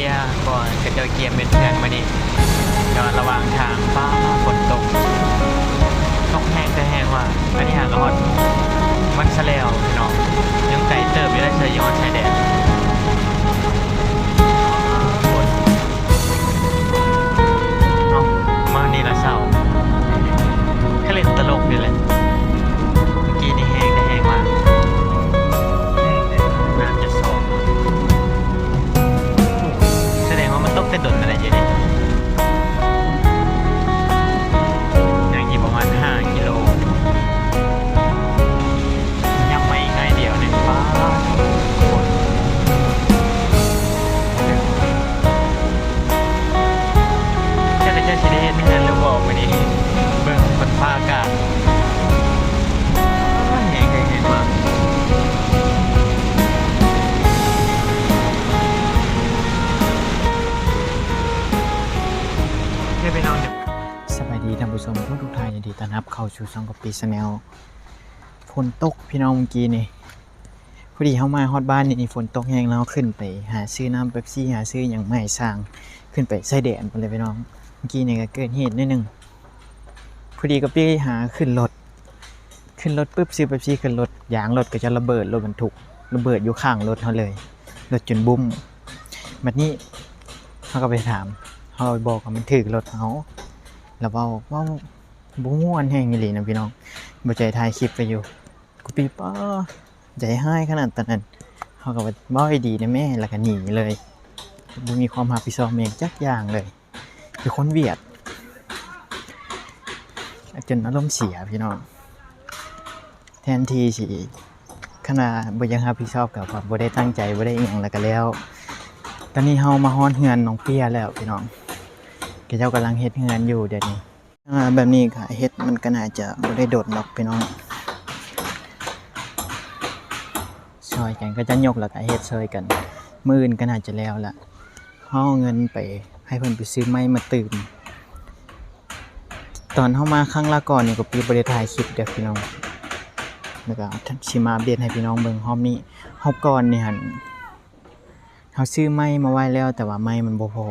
ຍາ ເພາະວ່າເຂົາເຈົ້າກຽມເຮັດເຮືອນມື້ນີ້ ແຕ່ວ່າລະຫວ່າງທາງ ຟ້າຝົນຕົກ ຕົກແຮງແຕ່ແຮງວ່າ. ອັນນີ້ຫາກະຮອດມັນຊະແລ້ວພີ່ນ້ອງ ຍັງໄກເຕີບຢູ່ເດ້ ຊິຮອດຊາຍແດນ. ຝົນ ເອົ້າ ມານີ້ລະເຊົ້າ ກະຫຼິ້ນຕະຫຼົກນີ້ແຫຼະ. ເມື່ອກີ້ນີ້ແຮງແຕ່ແຮງວ່າ ນ້ຳຈະສອກ ສະແດງວ່າມັນຕົກແຕ່ດົນແລ້ວເດ້ຢູ່ນີ້ ຍັງອີກປະມານຫ້າກິໂລ ຍັບມາອີກໜ້ອຍດຽວໜຶ່ງ. ປາດ ຄົນ ຈັກເຂົາເຈົ້າຊິໄດ້ເຮັດເຮືອນຫຼືບໍ່ມື້ນີ້ ເບິ່ງຝົນຟ້າອາກາດ ໂອ້ຍ ແຮງແທ້ແຮງວ່າ. ເດີພີ່ນ້ອງ ສະບາຍດີທ່ານຜູ້ຊົມທຸກໆທ່ານ ຍິນດີຕ້ອນຮັບເຂົ້າສູ່ຊ່ອງກັອບປີ້ແຊນແນວ. ຝົນຕົກພີ່ນ້ອງ ເມື່ອກີ້ນີ້ ພໍດີເຮົາມາຮອດບ້ານນີ້ ຝົນຕົກແຮງ ແລ້ວເຮົາຂຶ້ນໄປຫາຊື້ນ້ຳເປັບຊີ ຫາຊື້ຫຍັງມາໃຫ້ຊ່າງ ຂຶ້ນໄປຊາຍແດນພຸ້ນແຫຼະພີ່ນ້ອງ. ເມື່ອກີ້ນີ້ກະເກີດເຫດໜ້ອຍໜຶ່ງ ພໍດີກະປີ້ຫາຂຶ້ນລົດ ຂຶ້ນລົດປຶບ ຊື້ເປັບຊີຂຶ້ນລົດ ຢາງລົດກະຈະລະເບີດ ລົດບັນທຸກລະເບີດຢູ່ຂ້າງລົດເຮົາເລີຍ ລົດຈົນບຸ້ມ. ບັດນີ້ເຮົາກະໄປຖາມ ເຮົາບອກວ່າມັນຖືກລົດເຮົາ ລະເວົ້າ ເວົ້າບໍ່ມ່ວນແຮງອີ່ຫຼີນະພີ່ນ້ອງ. ບໍ່ໃຈຖ່າຍຄລິບໄປຢູ່ ກະປີ້ ປາ ໃຈຮ້າຍຂະໜາດຕອນນັ້ນ ເຮົາກະວ່າເວົ້າໃຫ້ດີແດ່ແມ່ ລະກະໜີເລີຍ ບໍ່ມີຄວາມຮັບຜິດຊອບຫຍັງຈັກຢ່າງເລີຍ. ຄືຄົນຫວຽດ ຈົນອາລົມເສຍພີ່ນ້ອງ. ແທນທີ່ຊິ ຄັນວ່າບໍ່ຢາກຮັບຜິດຊອບກະວ່າບໍ່ໄດ້ຕັ້ງໃຈ ບໍ່ໄດ້ອີ່ຫຍັງລະກະແລ້ວ. ຕອນນີ້ເຮົາມາຮອດເຮືອນນ້ອງເປ້ຍແລ້ວພີ່ນ້ອງ ເຂົາເຈົ້າກຳລັງເຮັດເຮືອນຢູ່ດຽວນີ້. ອ່າ ແບບນີ້ກະເຮັດ ມັນກະໜ້າຈະບໍ່ໄດ້ດົນດອກພີ່ນ້ອງ ຊ່ອຍກັນ ເຂົາເຈົ້າຍົກລະກະເຮັດຊ່ອຍກັນ ມື້ອື່ນກະໜ້າຈະແລ້ວລະ. ເຮົາເອົາເງິນໄປໃຫ້ເພິ່ນໄປຊື້ໄມ້ມາຕື່ມ. ຕອນເຮົາມາຄັ້ງລະກ່ອນນີ້ກະປີ້ບໍ່ໄດ້ຖ່າຍຄລິບເດີພີ່ນ້ອງ ລະກະຊິມາອັບເດດໃຫ້ພີ່ນ້ອງເບິ່ງຮອບນີ້. ຮອບກ່ອນນີ້ຫັ້ນ ເຮົາຊື້ໄມ້ມາໄວ້ແລ້ວ ແຕ່ວ່າໄມ້ມັນບໍ່ພໍ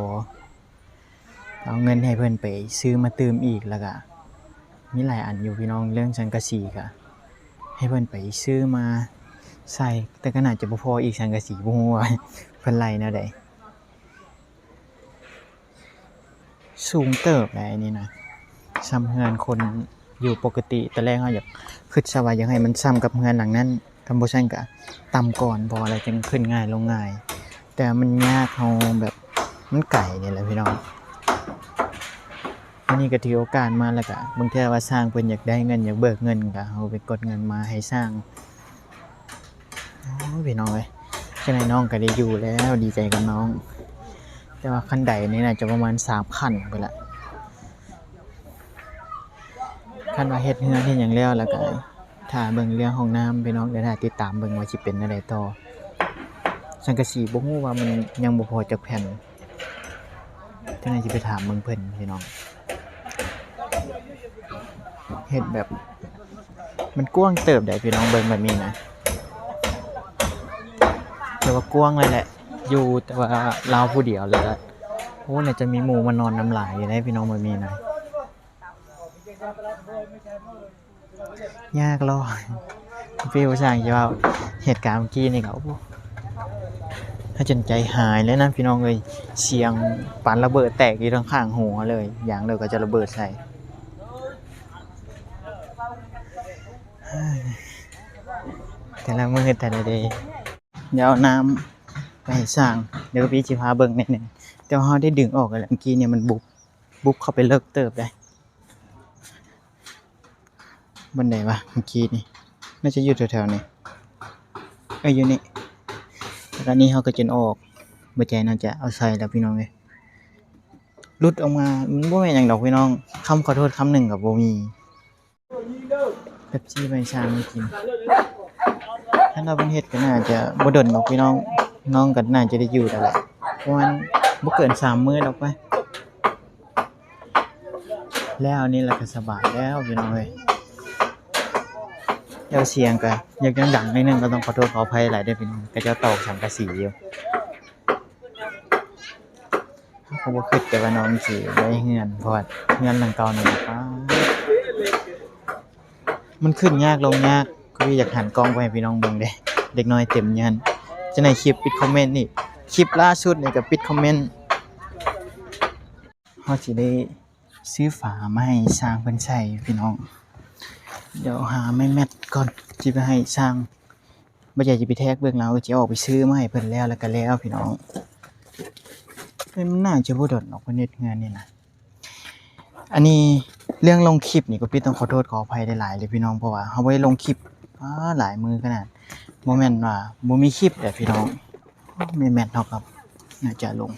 ເອົາເງິນໃຫ້ເພິ່ນໄປຊື້ມາຕື່ມອີກ ລະກະມີຫຼາຍອັນຢູ່ພີ່ນ້ອງ. ເລື່ອງສັງກະສີກະໃຫ້ເພິ່ນໄປຊື້ມາໃສ່ ແຕ່ກະໜ້າຈະບໍ່ພໍອີກ ສັງກະສີ ບໍ່ຮູ້ວ່າເພິ່ນໄລ່ແນວໃດ. ສູງເຕີບໃດ໋ອັນນີ້ນະ ຊ່ຳເຮືອນຄົນຢູ່ປົກກະຕິ. ຕອນແລກເຮົາຢາກ ຄຶດຊະວ່າຢາກໃຫ້ມັນຊ່ຳກັບເຮືອນຫຼັງນັ້ນ ຄັນບໍ່ຊັ້ນກະຕ່ຳກ່ອນ ເພາະວ່າລະຈຶ່ງຂຶ້ນງ່າຍລົງງ່າຍ ແຕ່ມັນຍາກ ເຮົາແບບ ມັນໄກນີ້ແຫຼະພີ່ນ້ອງ. ອັນນີ້ກະຖືໂອກາດມາ ລະກະບາງເທື່ອວ່າຊ່າງເພິ່ນຢາກໄດ້ເງິນ ຢາກເບີກເງິນ ກະເຮົາໄປກົດເງິນມາໃຫ້ຊ່າງ. ໂອ້ຍ ພີ່ນ້ອງເອີຍ ຈັ່ງໃດນ້ອງກະໄດ້ຢູ່ແລ້ວ ດີໃຈກັບນ້ອງ. ແຕ່ວ່າຂັ້ນໄດນີ້ໜ້າຈະປະມານສາມຂັ້ນພຸ້ນລະ. ຄັນວ່າເຮັດເຮືອນເຮັດຫຍັງແລ້ວ ລະກະຖ້າເບິ່ງເລື່ອງຫ້ອງນ້ຳພີ່ນ້ອງ ດຽວຖ້າຕິດຕາມເບິ່ງວ່າຊິເປັນແນວໃດຕໍ່. ສັງກະສີບໍ່ຮູ້ວ່າມັນຍັງບໍ່ພໍຈັກແຜ່ນ. ຈັ່ງໃດຊິໄປຖາມເບິ່ງເພິ່ນພີ່ນ້ອງ. ເຮັດແບບ ມັນກວ້າງເຕີບໃດ໋ພີ່ນ້ອງ ເບິ່ງແບບນີ້ນະ ແຕ່ວ່າກວ້າງເລີຍແຫຼະ ຢູ່ແຕ່ວ່າລາວຜູ້ດຽວເລີຍແຫຼະ. ໂອ້ ໜ້າຈະມີໝູມານອນນຳຫຼາຍຢູ່ໃດ໋ພີ່ນ້ອງ ແບບນີ້ນະ. ຍາກຫຼາຍ ເປັນພາສາອັງກິດເວົ້າ. ເຫດການເມື່ອກີ້ນີ້ກະ ໂອ້ ເຮົາຈົນໃຈຫາຍເລີຍນະພີ່ນ້ອງເອີຍ ສຽງປານລະເບີດແຕກຢູ່ທາງຂ້າງຫູເຮົາເລີຍ ຢາງເລີຍກະຈະລະເບີດໃສ່. ແຕ່ລະມື້ແຕ່ລະເດ ດຽວເອົານ້ຳໄປໃຫ້ຊ່າງ ດຽວກະປີ້ຊິພາເບິ່ງໜ້ອຍໜຶ່ງ. ແຕ່ວ່າເຮົາໄດ້ດຶງອອກແລ້ວ ເມື່ອກີ້ນີ້ມັນບຸບ ບຸບເຂົ້າໄປເລິກເຕີບໃດ໋. ບ່ອນໃດວະ ເມື່ອກີ້ນີ້ ໜ້າຈະຢູ່ແຖວໆນີ້ ເອີ ຢູ່ນີ້. ແລ້ວກະນີ້ເຮົາກະຈົນອອກ ບໍ່ໃຈໜ້າຈະເອົາໃສ່ແລ້ວພີ່ນ້ອງເອີຍ. ຫຼຸດອອກມາ ມັນບໍ່ແມ່ນຫຍັງດອກພີ່ນ້ອງ ຄຳຂໍໂທດຄຳໜຶ່ງກະບໍ່ມີ. ເປັບຊີໄປຊ່າງກິນ ຄັນວ່າເພິ່ນເຮັດກະໜ້າຈະບໍ່ດົນດອກພີ່ນ້ອງ ນ້ອງກະໜ້າຈະໄດ້ຢູ່ແລ້ວແຫຼະ ປະມານບໍ່ເກີນສາມມື້ດອກໄປ. ແລ້ວນີ້ລະກະສະບາຍແລ້ວພີ່ນ້ອງເອີຍ. ແລ້ວສຽງກະຢາກດັງໆໜ້ອຍໜຶ່ງ ກະຕ້ອງຂໍໂທດຂໍອະໄພຫຼາຍເດີພີ່ນ້ອງ ເຂົາເຈົ້າຕອກສັງກະສີຢູ່. ກໍບໍ່ຄິດແຕ່ວ່ານ້ອງຊິໄດ້ເຮືອນ ເພາະວ່າເຮືອນຫຼັງເກົ່ານັ້ນ ປາດ ມັນຂຶ້ນຍາກລົງຍາກ. ຄືຢາກຫັນກ້ອງໄປໃຫ້ພີ່ນ້ອງເບິ່ງເດ້ ເດັກນ້ອຍເຕັມຢູ່ຫັ້ນ. ຈັ່ງໃດຄລິບປິດຄອມເມັນນີ້ ຄລິບລ່າສຸດນີ້ກໍປິດຄອມເມັນ. ເຮົາຊິໄດ້ຊື້ຝາມາໃຫ້ຊ່າງເພິ່ນໃສ່ພີ່ນ້ອງ. ດຽວຫາໄມ້ແມັດກ່ອນ ຊິໄປໃຫ້ຊ່າງ. ບໍ່ໃຈຊິໄປແທກເບິ່ງ ລາວຊິອອກໄປຊື້ມາໃຫ້ເພິ່ນແລ້ວ ແລ້ວກໍແລ້ວພີ່ນ້ອງ. ເອີ ມັນໜ້າຈະບໍ່ດົນດອກ ເພິ່ນເຮັດເຮືອນນີ້ນະ. ອັນນີ້ເລື່ອງລົງຄລິບນີ້ ກໍປິດຕ້ອງຂໍໂທດຂໍອະໄພຫຼາຍໆເລີຍພີ່ນ້ອງ ເພາະວ່າເຮົາບໍ່ໄດ້ລົງຄລິບ ອາ ຫຼາຍມື້ຂະໜາດ. ບໍ່ແມ່ນວ່າບໍ່ມີຄລິບເດ້ພີ່ນ້ອງ ແມ່ນໆ ເຮົາກໍໜ້າຈະລົງ.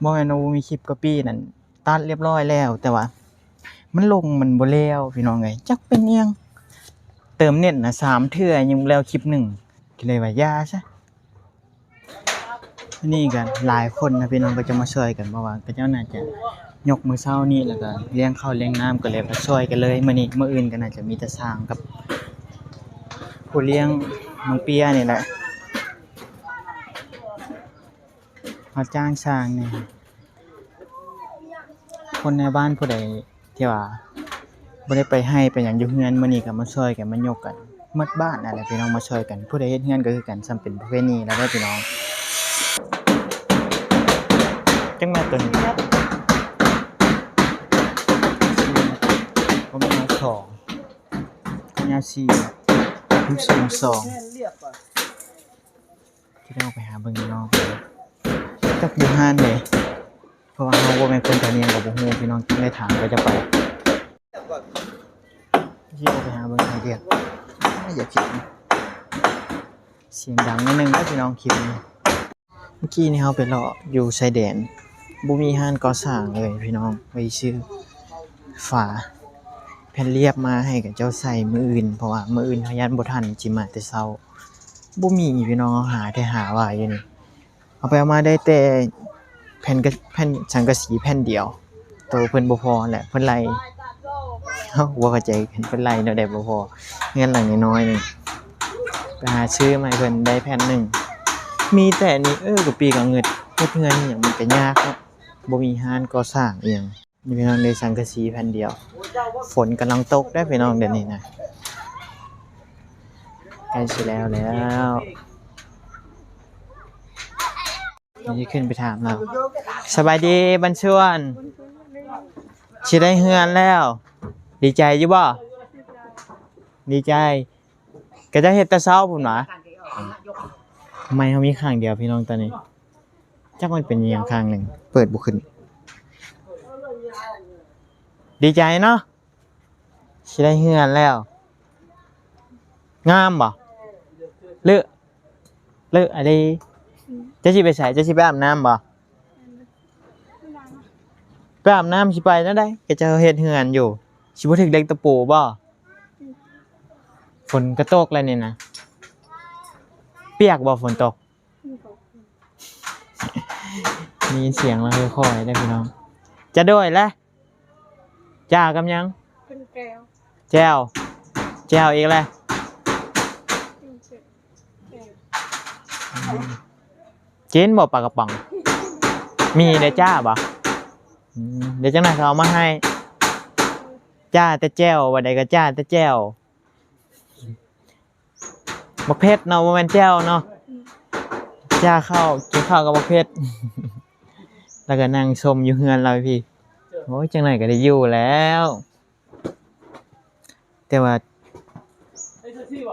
ບໍ່ແມ່ນວ່າບໍ່ມີຄລິບ ກໍປີ້ນັ້ນຕັດລຽບຮ້ອຍແລ້ວ ແຕ່ວ່າມັນລົງມັນບໍ່ແລ້ວພີ່ນ້ອງເອີຍ ຈັກເປັນຫຍັງ. ເຕີມເນັດນະສາມເທື່ອຍັງບໍ່ແລ້ວຄລິບໜຶ່ງ ກໍເລີຍວ່າຢ່າຊະ. ນີ້ກໍຫຼາຍຄົນນະພີ່ນ້ອງ ກໍຈະມາຊ່ອຍກັນ ເພາະວ່າເຂົາເຈົ້າໜ້າຈະຍົກມື້ເຊົ້ານີ້ ແລ້ວກໍລ້ຽງເຂົ້າລ້ຽງນ້ຳ ກໍເລີຍມາຊ່ອຍກັນເລີຍມື້ນີ້. ມື້ອື່ນກໍໜ້າຈະມີແຕ່ຊ່າງກັບຜູ້ລ້ຽງນ້ອງເປຍນີ້ແຫຼະ ມາຈ້າງຊ່າງນີ້. ຄົນໃນບ້ານຜູ້ໃດ ທີ່ວ່າບໍ່ໄດ້ໄປໄຮ່ໄປຫຍັງຢູ່ເຮືອນ ມື້ນີ້ກໍມາຊ່ອຍກັນ ມາຍົກກັນໝົດບ້ານນັ້ນແຫຼະພີ່ນ້ອງ ມາຊ່ອຍກັນ. ຜູ້ໃດເຮັດເຮືອນກໍຄືກັນ ສ່ຳເປັນປະເພນີແລ້ວເດີພີ່ນ້ອງ. ຈັກແມັດຕົວນີ້? ປະມານສອງ ຍາວສີ່ ຄວາມສູງສອງ. ຊິໄດ້ອອກໄປຫາເບິ່ງຢູ່ນອກ ຈັກຢູ່ຮ້ານໃດ ເພາະວ່າເຮົາບໍ່ແມ່ນຄົນແຖວນີ້ ເຮົາກໍບໍ່ຮູ້ພີ່ນ້ອງ ຕ້ອງໄດ້ຖາມເຂົາເຈົ້າໄປ. ຊິອອກໄປຫາເບິ່ງໃຫ້ເດືອດ ອາ ຢ່າຜິດນະ ສຽງດັງໜ້ອຍໜຶ່ງເດີພີ່ນ້ອງ ຄລິບນີ້. ເມື່ອກີ້ນີ້ເຮົາໄປເລາະຢູ່ຊາຍແດນ ບໍ່ມີຮ້ານກໍ່ສ້າງເລີຍພີ່ນ້ອງ ໄປຊື້ຝາແຜ່ນລຽບມາໃຫ້ເຂົາເຈົ້າໃສ່ມື້ອື່ນ ເພາະວ່າມື້ອື່ນເຮົາຢ້ານບໍ່ທັນ ຊິມາແຕ່ເຊົ້າ. ບໍ່ມີພີ່ນ້ອງ ເຮົາຫາແທ້ຫາວ່າຢູ່ນີ້ ເອົາໄປເອົາມາໄດ້ແຕ່ແຜ່ນກະ ແຜ່ນສັງກະສີແຜ່ນດຽວ ໂຕເພິ່ນບໍ່ພໍແຫຼະ ເພິ່ນໄລ່. ເຮົາບໍ່ເຂົ້າໃຈ ເພິ່ນໄລ່ແນວໃດບໍ່ພໍ ເຮືອນຫຼັງນ້ອຍໆໜຶ່ງ ໄປຫາຊື້ມາໃຫ້ເພິ່ນໄດ້ແຜ່ນໜຶ່ງ ມີແຕ່ນີ້. ເອີ ກະປີກະງຶດ ເຮັດເຮືອນອີ່ຫຍັງມັນກະຍາກເນາະ ບໍ່ມີຮ້ານກໍ່ສ້າງອີ່ຫຍັງ. ນີ້ພີ່ນ້ອງເດ້ ສັງກະສີແຜ່ນດຽວ ຝົນກຳລັງຕົກເດ້ພີ່ນ້ອງ ດຽວນີ້ນະ ໃກ້ຊິແລ້ວແລ້ວ. ນີ້ຂຶ້ນໄປຖາມລາວ. ສະບາຍດີບັນຊວນ ຊິໄດ້ເຮືອນແລ້ວ ດີໃຈຢູ່ບໍ່? ດີໃຈ. ກະຈະເຮັດແຕ່ເຊົ້າພຸ້ນຫວາ? ໄມເຮົາມີຂ້າງດຽວພີ່ນ້ອງຕອນນີ້ ຈັກມັນເປັນອີ່ຫຍັງຂ້າງໜຶ່ງເປີດບໍ່ຂຶ້ນ. ດີໃຈເນາະ ຊິໄດ້ເຮືອນແລ້ວ. ງາມບໍ່? ເລີະ ເລີະອະເດ. ເຈົ້າຊິໄປໃສ? ເຈົ້າຊິໄປອາບນ້ຳບໍ່? ໄປອາບນ້ຳຊິໄປແນວໃດ? ກະເຈົ້າເຮັດເຮືອນຢູ່ ຊິບໍ່ຖືກເຫຼັກຕະປູບໍ່? ຝົນກະຕົກແລ້ວນີ້ນະ ປຽກບໍ່ຝົນຕົກ? ມີສຽງລະຄ່ອຍໆເດ້ພີ່ນ້ອງ. ຈະໂດຍແລະ ຈ້າກັບຫຍັງ? ເປັນແຈ່ວ ແຈ່ວ ແຈ່ວອີກແລະ. ອືມ ກິນບໍ່ປາກະປ໋ອງ? ມີໄດ້ຈ້າບໍ່? ອືມ ດຽວຈັກໜ່ອຍເຂົາເອົາມາໃຫ້. ຈ້າແຕ່ແຈ່ວ ວ່າໃດກໍຈ້າແຕ່ແຈ່ວ. ບັກເຜັດເນາະ ບໍ່ແມ່ນແຈ່ວເນາະ. ອືມ ຈ້າເຂົ້າ ກິນເຂົ້າກັບບັກເຜັດ. ແລ້ວກໍນັ່ງຊົມຢູ່ເຮືອນລາວພີ້. ໂອ້ຍ ຈັ່ງໃດກໍໄດ້ຢູ່ແລ້ວ. ແຕ່ວ່າ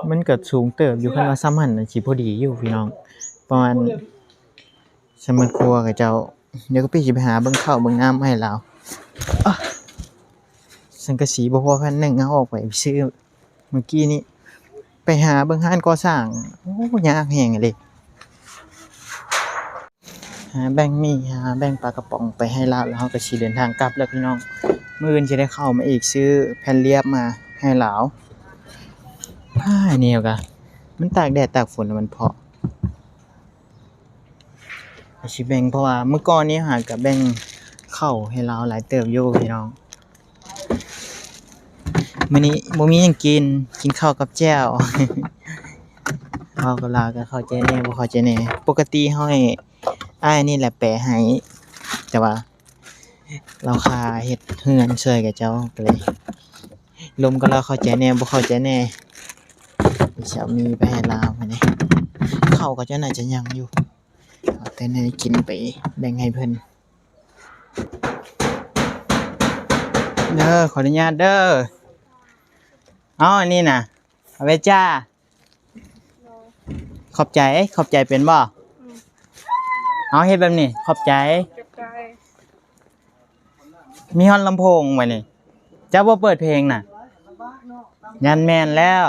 ມັນກໍສູງເຕີບຢູ່ ຄັນວ່າສ່ຳຫັ້ນຊິພໍດີຢູ່ພີ່ນ້ອງ ປະມານສ່ຳເຮືອນຄົວເຂົາເຈົ້າ. ດຽວກະປີ້ຊິໄປຫາເບິ່ງເຂົ້າເບິ່ງນ້ຳໃຫ້ລາວ. ອະ ສັງກະສີບໍ່ພໍແຜ່ນໜຶ່ງ ເຮົາອອກໄປຊື້ມື້ກີ້ນີ້ ໄປຫາເບິ່ງຮ້ານກໍ່ສ້າງ. ໂອ້ ຍາກແຮງເລີຍ. ຫາແບ່ງໝີ່ ຫາແບ່ງປາກະປ໋ອງໄປໃຫ້ລາວ ແລ້ວເຮົາກໍຊິເດີນທາງກັບແລ້ວພີ່ນ້ອງ. ມື້ອື່ນຊິໄດ້ເຂົ້າມາອີກ ຊື້ແຜ່ນລຽບມາໃຫ້ລາວ. ອ້າຍ ແນວກະ ມັນຕາກແດດຕາກຝົນແລ້ວມັນເພາະ ຊິແບ່ງ ເພາະວ່າມື້ກ່ອນນີ້ຫາກະແບ່ງເຂົ້າໃຫ້ລາວຫຼາຍເຕີບຢູ່ພີ່ນ້ອງ. ມື້ນີ້ບໍ່ມີຫຍັງກິນ ກິນເຂົ້າກັບແຈ່ວ. ເວົ້າກັບລາວກໍເຂົ້າໃຈແດ່ ບໍ່ເຂົ້າໃຈແດ່. ປົກກະຕິເຮົາໃຫ້ອ້າຍນີ້ແຫຼະແປໃຫ້ ຕ່ວ່າລາວຄາເຮັດເຮືອນຊ່ວຍຂະເຈົ້າ ກໍເລີຍລົມກັບລາວ ເຂົ້າໃຈແດ່ບໍ່ເຂົ້າໃຈແດ່. ເອົາໝີ່ໄປໃຫ້ລາວມື້ນີ້ ເຂົ້າກໍຈະໜ້າຈະຍັງຢູ່ ເອົາແຕ່ແນວກິນໄປແບ່ງໃຫ້ເພິ່ນເດີ. ຂໍອະນຸຍາດເດີ. ເອົາອັນນີ້ນະ ເອົາໄວ້ຈ້າ. ຂອບໃຈ ຂອບໃຈເປັນບໍ່? ອືມ ເອົາເຮັດແບບນີ້ ຂອບໃຈ. ຂອບໃຈ. ມີຮອດລຳໂພງໄວ້ນີ້ ເຈົ້າບໍ່ເປີດເພງນະ? ຢ້ານແມ່ນແລ້ວ.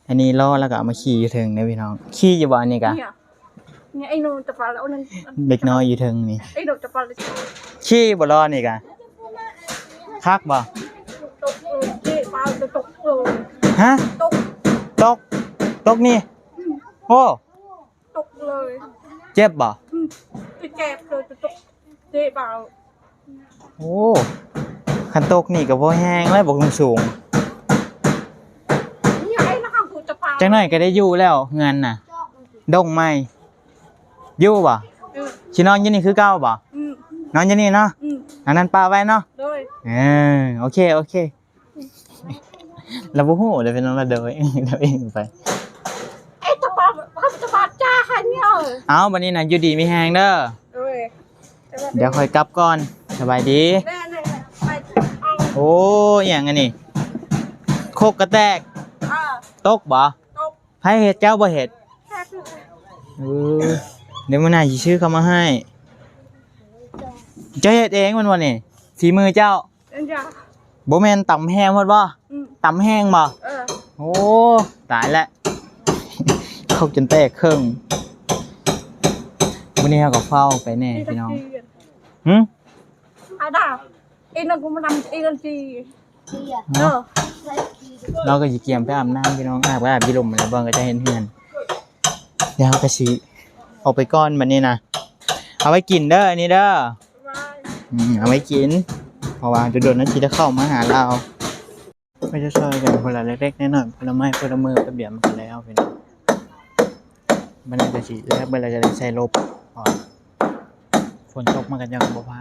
ອັນນີ້ລໍ້ແລ້ວກໍເອົາມາຂີ່ຢູ່ເທິງເດ້ພີ່ນ້ອງ. ຂີ່ຢູ່ບໍ່ອັນນີ້ກະ? ນີ້ ນີ້ ໄອ້ໜູຈະປາລະ ເດັກນ້ອຍຢູ່ເທິງນີ້ ໄອ້ໜູຈະປາລະ ຂີ່ບໍ່ລໍ້ນີ້ກະ? ຄັກບໍ່? ຕົກເລີຍ ເຕະປາຈະຕົກເລີຍ. ຮະ? ຕົກ ຕົກ ຕົກນີ້? ອືມ ໂອ້ ຕົກເລີຍ. ເຈັບບໍ່? ອືມ ເຈັບເລີຍ ຕົກ ເຕະປາ. ໂອ້ ຄັນຕົກນີ້ກໍບໍ່ແຮງແລ້ວ ບໍ່ສູງ. ຈັກໜ້ອຍກໍໄດ້ຢູ່ແລ້ວເຮືອນນະ ດົງໃໝ່ ຢູ່ບໍ່? ເອີ ຊິນອນຢູ່ນີ້ຄືເກົ່າບໍ່? ອືມ ນອນຢູ່ນີ້ເນາະ. ອືມ ອັນນັ້ນປະໄວ້ເນາະ. ໂດຍ ເອີ ໂອເຄ ໂອເຄ. ລາວບໍ່ຮູ້ເດ້ພີ່ນ້ອງ ລາວເດີນເອງ ເດີນເອງໄປ. ເອີ ຕະບາດ ຕະບາດຈ້າຫັ້ນເອີ. ເອົາ ບັດນີ້ນະ ຢູ່ດີມີແຮງເດີ. ໂດຍ ດຽວຂ້ອຍກັບກ່ອນ. ສະບາຍດີ. ແນ່ໆ ໄປເອົາ. ໂອ້ ອີຫຍັງອັນນີ້? ໂຄກກະແຕກ. ເອີ ຕົກບໍ່? ຕົກ. ໃຜເຮັດ? ເຈົ້າບໍ່ເຮັດ? ເອີ ດຽວມື້ໜ້າຊິຊື້ເຂົ້າມາໃຫ້. ເຈົ້າເຮັດເອງແມ່ນບໍ່ນີ້? ຝີມືເຈົ້າ? ເອີ ບໍ່ແມ່ນຕຳແຮງໂພດບໍ່? ອືມ ຕຳແຮງບໍ່? ເອີ ໂອ້ ຕາຍແລ້ວ ເຂົ້າຈົນແຕກເຄິ່ງ. ມື້ນີ້ເຮົາກໍຟ້າວໄປແດ່ພີ່ນ້ອງ. ຫຶ? ອາດາ ອີນັ້ນກໍມານຳ ອີນັ້ນຊິ ເນາະ ເອີ ລາວກໍຊິກຽມໄປອາບນ້ຳພີ່ນ້ອງ. ອາບກໍອາບຢູ່ລຸ່ມແລ້ວ ເບິ່ງກໍຈະເຫັນເຮືອນ. ດຽວເຮົາກໍຊິອອກໄປກ່ອນບັດນີ້ນະ. ເອົາໄວ້ກິນເດີ ອັນນີ້ເດີ. ອືມ ເອົາໄວ້ກິນ ເພາະວ່າດົນໆນັ້ນຊິໄດ້ເຂົ້າມາຫາລາວ. ກໍຈະຊ່ອຍກັນຄົນລະເລັກໆນ້ອຍໆ ຄົນລະໄມ້ຄົນລະມື ແປັບດຽວມັນກໍແລ້ວພີ່ນ້ອງ. ບັດນີ້ກໍຊິແລ້ວ ບັດນີ້ກໍຊິໄດ້ໃສ່ລົບ ເພາະວ່າຝົນຕົກມັນກໍຍັງບໍ່ພາ.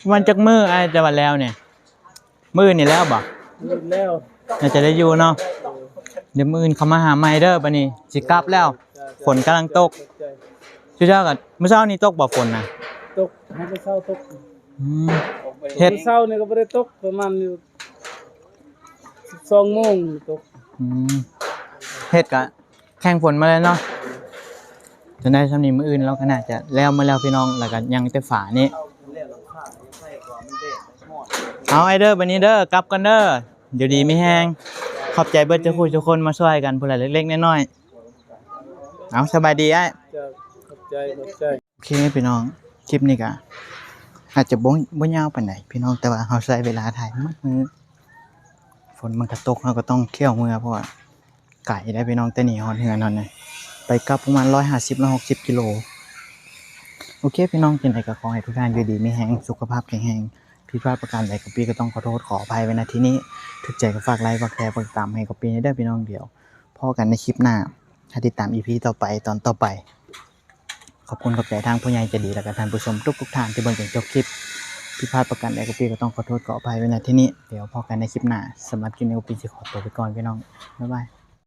ປະມານຈັກມື້ອ້າຍ ແຕ່ວ່າແລ້ວນີ້? ມື້ອື່ນນີ້ແລ້ວບໍ່? ມື້ອື່ນແລ້ວ ໜ້າຈະໄດ້ຢູ່ເນາະ. ດຽວມື້ອື່ນເຂົ້າມາຫາໃໝ່ເດີ. ບັດນີ້ຊິກັບແລ້ວ ຝົນກຳລັງຕົກ. ເຈົ້າກໍ ມື້ເຊົ້ານີ້ຕົກບໍ່ຝົນນະ? ຕົກ ໃຫ້ມື້ເຊົ້າຕົກ. ອືມ ເຮັດ ມື້ເຊົ້ານີ້ກໍບໍ່ໄດ້ຕົກ ປະມານຢູ່ສິບສອງໂມງຕົກ. ອືມ ເຮັດກະ ແຂ່ງຝົນມາເລີຍເນາະ. ຈົນໄດ້ຊ່ຳນີ້ ມື້ອື່ນລາວກໍໜ້າຈະແລ້ວໝົດແລ້ວພີ່ນ້ອງ ແລ້ວກໍຍັງແຕ່ຝານີ້. ເອົາອ້າຍເດີ ບັດນີ້ເດີ ກັບກ່ອນເດີ. ຢູ່ດີມີແຮງ ຂອບໃຈເບິດທຸກຜູ້ທຸກຄົນ ມາຊ່ວຍກັນພຸ້ນລະ ເລັກໆນ້ອຍໆ. ເອົາ ສະບາຍດີອ້າຍ. ເຈົ້າ ຂອບໃຈ ຂອບໃຈ. ໂອເຄພີ່ນ້ອງ ຄລິບນີ້ກໍອາດຈະບໍ່ ບໍ່ຍາວປານໃດພີ່ນ້ອງ ແຕ່ວ່າເຮົາໃຊ້ເວລາຖ່າຍໝົດມື້ ຝົນມັນກໍຕົກ ເຮົາກໍຕ້ອງຂ້ຽວເມືອ ເພາະວ່າໄກເດ້ພີ່ນ້ອງ ແຕ່ນີ້ຮອດເຮືອນເຮົານີ້ ໄປກັບປະມານຮ້ອຍຫ້າສິບ ຮ້ອຍຫົກສິບກິໂລ. ໂອເຄພີ່ນ້ອງ ຈັ່ງໃດກໍຂໍໃຫ້ທຸກທ່ານຢູ່ດີມີແຮງ ສຸຂະພາບແຂງແຮງ. ຜິດພາດປະການໃດ ກະປີ້ກໍຕ້ອງຂໍໂທດຂໍອະໄພໄວ້ ນະ ທີ່ນີ້. ຖືກໃຈກໍຝາກໄລ ຝາກແຊ ຝາກຕິດຕາມໃຫ້ກະປີ້ແດ່ເດີພີ່ນ້ອງ. ດຽວພໍ້ກັນໃນຄລິບໜ້າ ຖ້າຕິດຕາມອີພີຕໍ່ໄປ ຕອນຕໍ່ໄປ. ຂອບຄຸນຂອບໃຈທາງຜູ້ໃຫຍ່ໃຈດີ ແລະກະທ່ານຜູ້ຊົມທຸກໆທ່ານທີ່ເບິ່ງຈົນຈົບຄລິບ. ຜິດພາດປະການໃດ ກະປີ້ກໍຕ້ອງຂໍໂທດຂໍອະໄພໄວ້ ນະ ທີ່ນີ້. ດຽວພໍ້ກັນໃນຄລິບໜ້າ. ສຳລັບຄລິບນີ້ ກະປີ້ຊິຂໍຕົວໄປກ່ອນພີ່ນ້ອງ. ບາຍບາຍ.